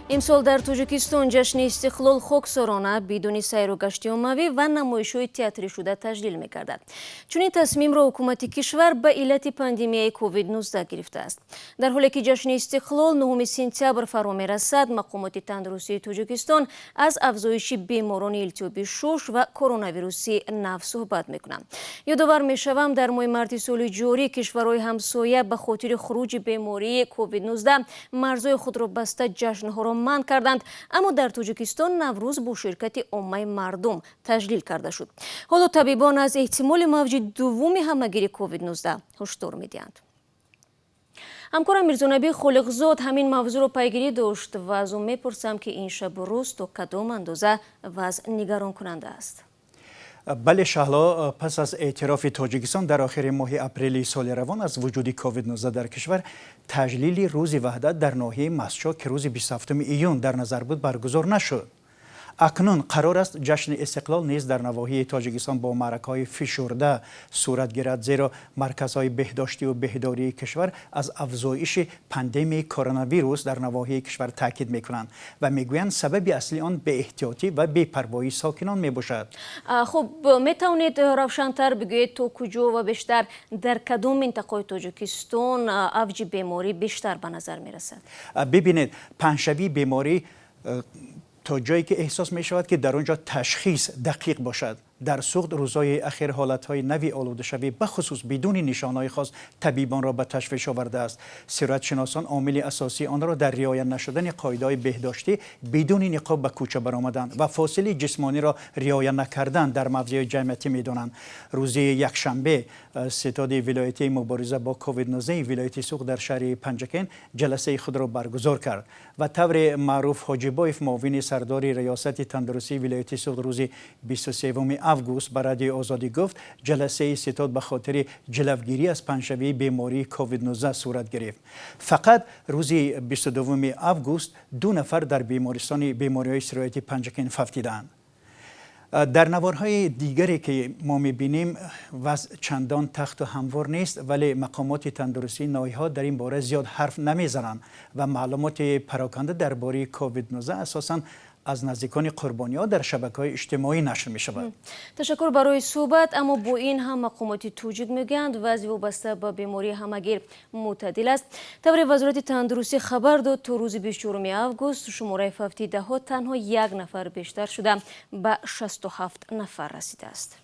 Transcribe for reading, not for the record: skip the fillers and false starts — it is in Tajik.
Имсол дар Тоҷикистон ҷашни Истиқлол хоксорона, бидуни сайру гашти оммавӣ ва намоишҳои театришуда таҷлил мегардад. Чунин тасмимро ҳукумати кишвар ба иллати пандемияи COVID-19 гирифтааст. Дар ҳоле ки ҷашни Истиқлол 9 сентябр фаро мерасад, мақомоти тандурустии Тоҷикистон аз афзоиши беморони илтиҳоби шуш ва коронавируси нав суҳбат мекунанд. Ёдовар мешавам, дар моҳи марти соли ҷорӣ кишварҳои ҳамсоя ба хотири хуруҷи бемории COVID-19 марзҳои худро баста, ҷашнҳоро манъ карданд, аммо дар Тоҷикистон Наврӯз бо ширкати оммаи мардум таҷлил карда шуд. Ҳоло табибон аз эҳтимоли мавҷи дуввуми ҳамагири COVID-19 ҳушдор медиҳанд. Ҳамкорам Мирзонабӣ Холиқзод ҳамин мавзӯъро пайгирӣ дошт ва аз ӯ мепурсам, ки ин шабу рӯз то кадом андоза вазъ нигаронкунанда аст. Бале, Шаҳло, пас аз эътирофи Тоҷикистон дар охири моҳи апрели соли равон аз вуҷуди COVID-19 дар кишвар, таҷлили Рӯзи Ваҳдат дар ноҳияи Мастчоҳ, ки рӯзи 27 июн дар назар буд, баргузор нашуд. Акнун қарор аст, ҷашни Истиқлол низ дар навоҳии Тоҷикистон бо маъракаҳои фишурда сурат гирад, зеро марказҳои беҳдоштиву беҳдории кишвар аз афзоиши пандемияи коронавирус дар навоҳии кишвар таъкид мекунанд ва мегӯянд, сабаби аслии он беэҳтиётӣ ва бепарвоии сокинон мебошад. Хуб, метавонед равшантар бигӯед, то куҷо ва бештар дар кадом минтақаи Тоҷикистон авҷи беморӣ бештар ба назар мерасад? Бибинед, паҳншавии беморӣ то ҷое ки эҳсос мешавад, ки дар он ҷо ташхис дақиқ бошад. Дар Суғд рӯзҳои ахир ҳолатҳои нави олудашавӣ, бахусус бидуни нишонҳои хос, табибонро ба ташвиш овардааст. Сироятшиносон омили асосии онро дар риоя нашудани қоидаҳои беҳдоштӣ, бидуни ниқоб ба кӯча баромадан ва фосилаи ҷисмониро риоя накардан дар мавзеъҳои ҷамъиятӣ медонанд. Рӯзи якшанбе ситоди вилоятии мубориза бо COVID-19 вилояти Суғд дар шаҳри Панҷакент ҷаласаи худро баргузор кард ва тавре Маъруф Ҳоҷибоев, муовини сардори Раёсати тандурустии вилояти Суғд, рӯзи 23 август ба Радиои Озодӣ гуфт, ҷаласаи ситод ба хотири ҷилавгирӣ аз паҳншавии бемории COVID-19 сурат гирифт. Фақат рӯзи 22 август ду нафар дар бемористони бемориҳои сирояти Панҷакент фавтидаанд. Дар наворҳои дигаре ки мо мебинем, вазъ чандон тахту ҳамвор нест, вале мақомоти тандурустии ноҳияҳо дар ин бора зиёд ҳарф намезананд ва маълумоти пароканда дар бораи COVID-19 асосан аз наздикони қурбониҳо дар шабакаҳои иҷтимоӣ нашр мешавад. Ташаккур барои суҳбат. Аммо бо ин ҳам мақомоти тоҷик мегӯянд, вазъи вобаста ба бемории ҳамагир мӯътадил аст. Тавре Вазорати тандурустӣ хабар дод, то рӯзи 24 август шумораи фавтидаҳо танҳо як нафар бештар шуда, ба 67 нафар расидааст.